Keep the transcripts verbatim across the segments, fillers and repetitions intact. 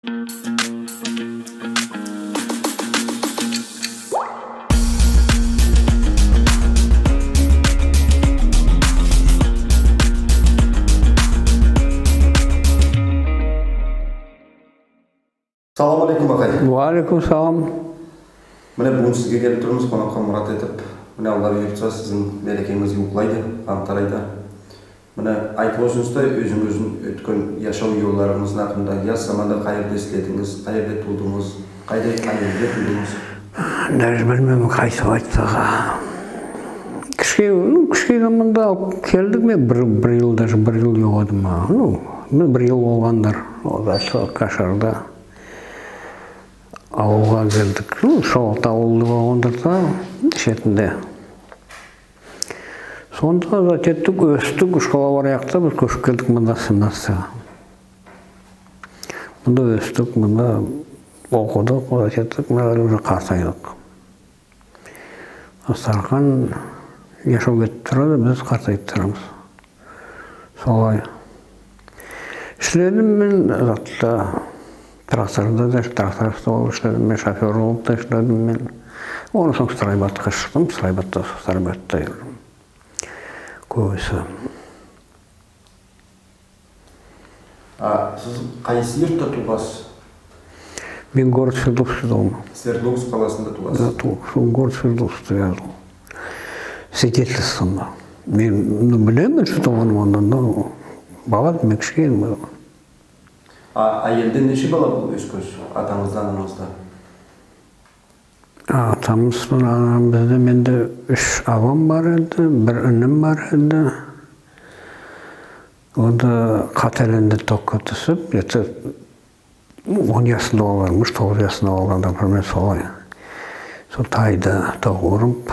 Салам алейкум, акай. Уа алейкум салам. Мине, буьгуьн сизге келип турмыз конакка мурат этип. Мине, Алла буйыртса, сиздинъ мерекенъиз ювыклайды, канкалайды. Мине, айтып озсанъыз да, оьзинъиздинъ оьткен яшав йолларынъыздынъ акында, яс заманда кай ерде ислединъиз, кай ерде тувдынъыз, кайдай аьелде тувдынъыз? Даже билмеймен, кайтип айтпага. Кишкей, ну, кишкей заманда алып келдик, мен бир, бир йыл, даже бир йыл йок эдим. Ну, мен бир йыл болгандыр, ол да сол Кашарда. Авылга келдик. Ну, Шолакта авылы болгандыр да, шетинде. Сонда да кеттик, оьстик, школа бар якта, биз коьшип келдик мунда, семнадцатька. Мунда оьстик, мунда окыдык, мунда кеттик, мине, уже картайдык. Астрахань яшав кетип турады, биз картайып турамыз. Солай. Иследим мен затта, тракторда да, тракторист болып иследим мен, шофёр болып та иследим мен. Оннан сонъ стройбатка шыктым, стройбатта, стройбатта юрдим. Коьбиси. А сиз кайсы юртта тувгансыз? Мен город Свердловскте тувганман. Свердловск каласында тувгансыз? Да, тувган. Сол город Свердловскте тувган. Свидетельством бар. Мен, ну, билемен, что тувганым онда, но бала эдим мен, кишкей эдим. А аьелде неше бала болып оьскенсиз, атанъызда, ананъызда? Атамыз бен анам, бизде, менде уьш абам бар эди, бир иним бар эди. Ол да каталенде токка туьсип, где-то он ясында болган, тогыз ясында болганда, примерно солай. Сол тайды ток урып,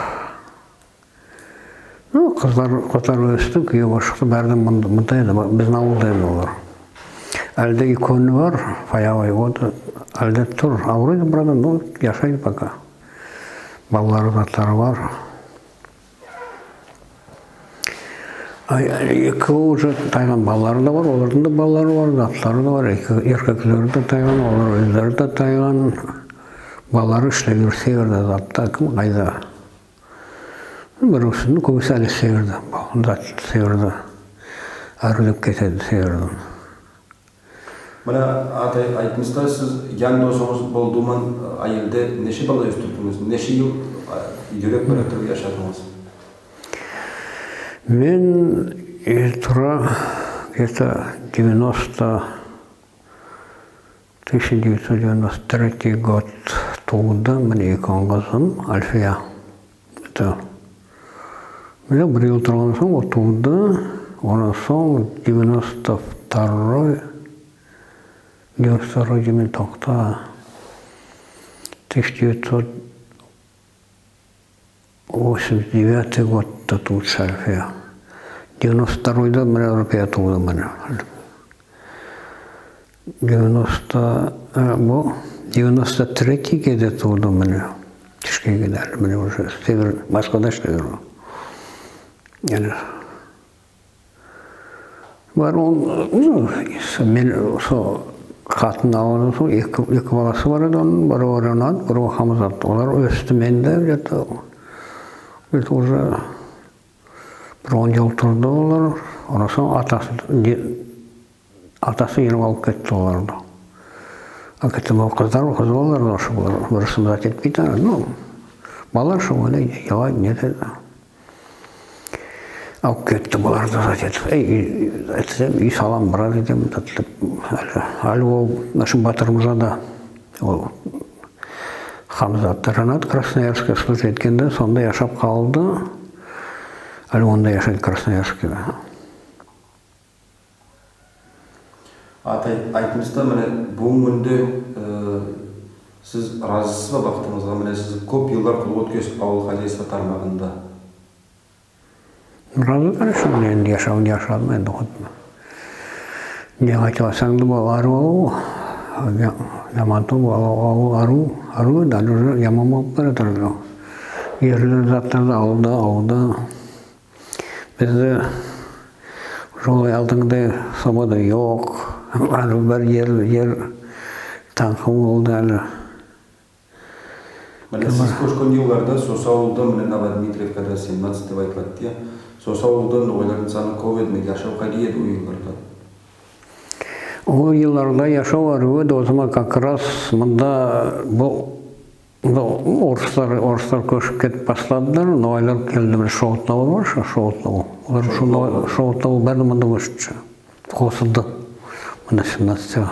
ну, кызлар, кызлар оьсти, куьевге шыкты, баьри де мунда, мунда эди, бизим авылда эди олар. Аьли де уьйкени бар, Фаявай, ол да аьли де тур, авырайды, правда, но яшайды пока. Балалары, затлары бар. Ай, ай, эки уже тайган балалары да бар, олардынъ да балалары бар, затлары да бар, эки, эркеклери де тайган, олар оьзлери де тайган. Балалары ислеп юр северде, затта, ким кайда. Биревсининъ, коьбиси аьли северде, зат, северде. Аьрилеп кетеди северден. Мине, атай, айтынъыз да, сиз ян досынъыз болдыгы ман аьелде неше бала оьстирдинъиз? Неше йыл, а, уьйдеги бирге яшадынъыз? Мен, э, тура, где-то девяносто, тысяча девятьсот девяносто третий год тувды, мине, уьйкен кызым Альфия. Это, мине, бир йыл турганнан сонъ ол тувды, оннан сонъ девяносто второй, девяносто второй деймен, токта, тысяча девятьсот восемьдесят девятый годта тувды Альфия. Девяносто второйда, мине, Альфия тувды, мине. Девяносто, э, бу, девяносто третийге де тувды, мине. Кишкейге де, мине, уже север, Москвада ислеп юр. Яни, бар, ол, ну, мен сол катын алганнан сонъ эки, эки баласы бар эди онынъ, биреви Ренат, биреви Хамзат. Олар оьсти менде, где-то, где-то уже бир он йыл турды олар. Оннан сонъ атасы, де, атасы йырып алып кетти оларды. Аькетти, ол кызлар, кыз балалар да, ошо, олар, бириси зат этпейди, ну, балалар ше, ойлайды, йылайды, нетеди. Алып кетти балаларды зат этип. Эй, үй, этсем, уьй салам, бираз этем, зат этип. Аьли, аьли ол, в общем, Батырмырзада, ол Хамзат, Ренат Красноярскте служить эткенде, сонда яшап калды. Аьли онда яшайды, Красноярскте. Атай, айтынъыз да, мине, буьгуьнги куьнде, э, сиз разысызба бактынъызга? Мине, сиз коьп йыллар куллык эткенсиз авыл хозяйство тармагында. Разы, конечно, мен энди яшавын яшадым энди, хоть. Не айтсанъ да, бу авыл арув, я-, яман тувыл, авыл, авыл арув, арув, да, уже яман болып баратыр. Ерлер, затлар да алды, алды. Бизде уже олай алдынгыдай свобода йок. Аьли бир ер, ер танъгы болды аьли. Мине, сиз коьшкен йылларда сосы авылда, мине, Новодмитриевкада семнадцать деп айтылады, я. Сосы авылда ногайлардынъ саны коьп эди ме, яшав кайдай эди ол йылларда? Ол йылларда яшав аьруьв эди, о заман как раз мунда бу, бу орыслар, орыслар коьшип кетип басладылар, ногайлар келди, мине, Шолтын авыл бар ша, Шолтын авыл. Олар Шолтын авыл. Шолтын авыл баьри мунда коьшти, косылды. Мине, семнадцатьтеги.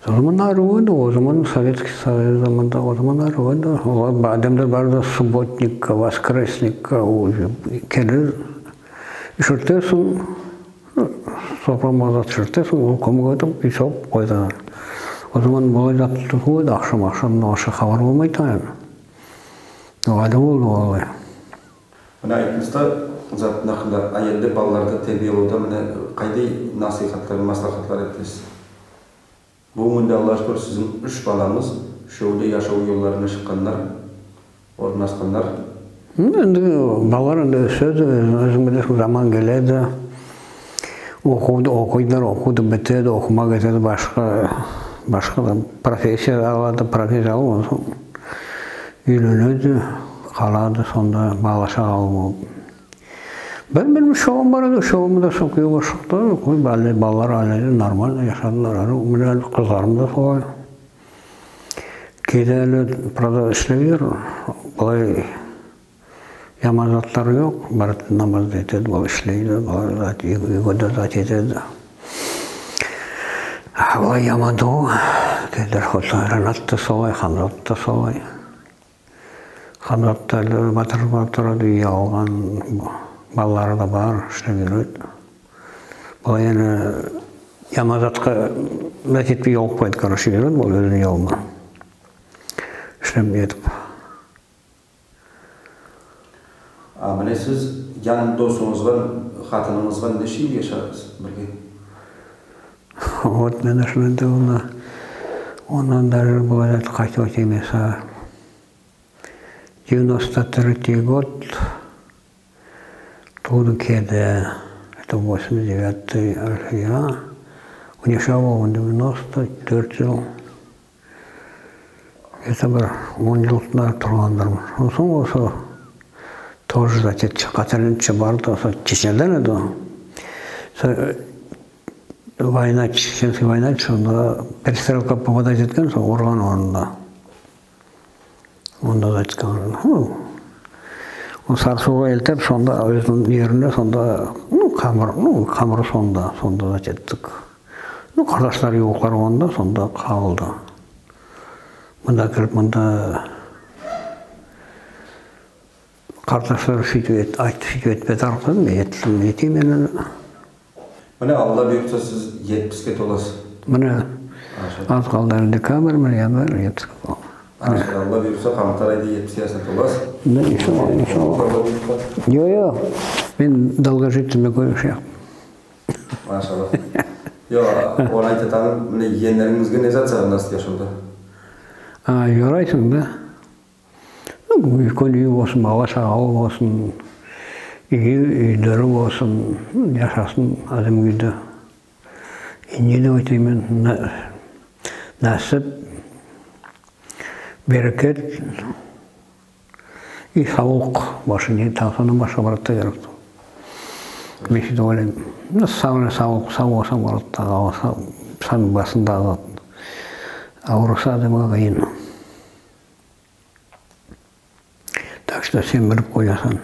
О заман аьруьв эди, о заман Советский Союз заманда, о заман аьруьв эди. Олар ба-, аьдемлер баьри де субботникке, воскресникке, о, келер. Ширтесинъ, сопырага зат ширтесинъ, ол коьмек этип, үй салып койды. О заман булай зат тув эди, акша-макша, акша хабар болмайды эди. Олай да болды, олай. Мине, айтынъыз да, заттынъ акында, аьелде балаларды тербиялавда, мине, кайдай насыйхатлар, маслагатлар этесиз? Буьгуьнги куьнде, Аллага шуькир, сиздинъ уьш баланъыз, уьшеви де яшав йолларына шыкканлар, орнасканлар. Энди балалар энди оьседи, оьзинъ билесинъ, заман келеди. Окувды окыйдылар, окувды битеди, окымага кетеди, башка, башка да профессия алады, профессия алып, оннан сонъ уьйленеди, калады сонда бала-шагалы болып. Бир меним уьш балам бар эди, уьш балам да сол куьевге шыкты. Кой, бала-, балалар аьли нормально яшадылар. Аьли мине, аьли кызларым да солай. Кеде аьли, правда, ислеп юр. Булай яман затлар йок. Барып намаз да этеди, булай ислейди, булай зат, уьй-, уьйге де зат этеди. А булай яман тувыл. Кеде Ренат та солай, Хамзат та солай. Хамзат та аьли батыр болып турады, уьй алган, балалары да бар, ислеп юреди. Булай энди яман затка зат этпей йолыгып кайтып, короче, юреди ол оьзининъ йолына. Ислеп нетип. А мине, сиз ян досынъыз бан, хатынынъыз бан неше йыл яшадынъыз бирге? Вот, мине, шынын да оннан, оннан даже булай зат кайтып айтайым мен сага. Девяносто третий год, тувды Кеде, это восемьдесят девятый, Альфия, Уьнешова, девяносто, тоьрт йыл. Где-то бир он йыл тургандырман. Оннан сонъ осы тоже зат этти, катеринше барды, осы Чечнядан эди ол. Сол, э, война, чеченский война, сонда перестрелка попадать эткен, сол урган орнында. Онда зат эткен. Ну, оны Сарысувга элтип, сонда оьзининъ ерине, сонда, ну, камыр, ну, камыры сонда, сонда зат эттик. Ну, кардашлар, ювыклар онда, сонда калды. Мунда келип, мунда кардашлар суьйтип эт-, айтты, суьйтип этпе тарыксыз, мен эттим, этейим мен оны. Мине, Алла буйыртса, сиз етписке толасыз. Мине, машалла, аз калды аьли, декабрь, мине, январь, етписке толдым. Машалла, Алла буйыртса, канъгтар айда етписке ясына толасыз. Мине, иншалла, иншалла. Алла буйыртса. Йо, йо, мен долгожитель, мен коьп яшайман. Машалла. Йо, оны айтатаганым, мине, енълеринъизге не зат сагынасыз яшавда? А, йорайсынъ да. Ну, уьйкен уьй болсын, бала-шагалы болсын, уьй, уьйлери болсын, яшасын аьдем куьйде. И не деп айтайым мен, на-, насип, берекет и савлык. Больше не, там соннан баска, брат, та керек. Мен суьйтип ойлайман. Ну, сав, савлык, сав болсанъ, брат, та, сав, сав, сав басындагы зат. Авырса аьдемге кыйын. Так что сен билип коясынъ.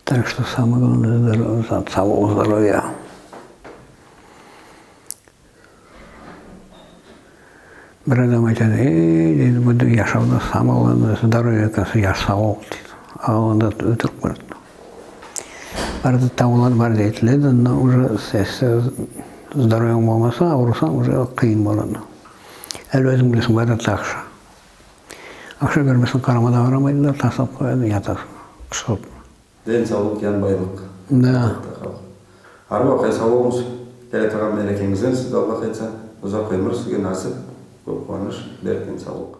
Так что самое главное, здоровье, сав, сав, здоровье. Бир аьдем айтады, эй, дейди, бу яшавда самое главное здоровье, оказывается, яшав, савлык дейди. А онда оьтирип барады. Баьри де табылады, баьри де этиледи, но уже с-, с-, здоровьенъ болмаса, авырсанъ, уже кыйын болады. Аьли оьзинъ билесинъ, баьри де акша. Акша бермесенъ, карама да карамайды, таслап кояды, ятасынъ, кышкырып. Ден савлык — ян байлык. Да. Арув акай, сав болынъыз. Келе турган мерекенъиз бен сизди, Алла айтса. Узак оьмир сизге насип, коьп куваныш, берекен, савлык.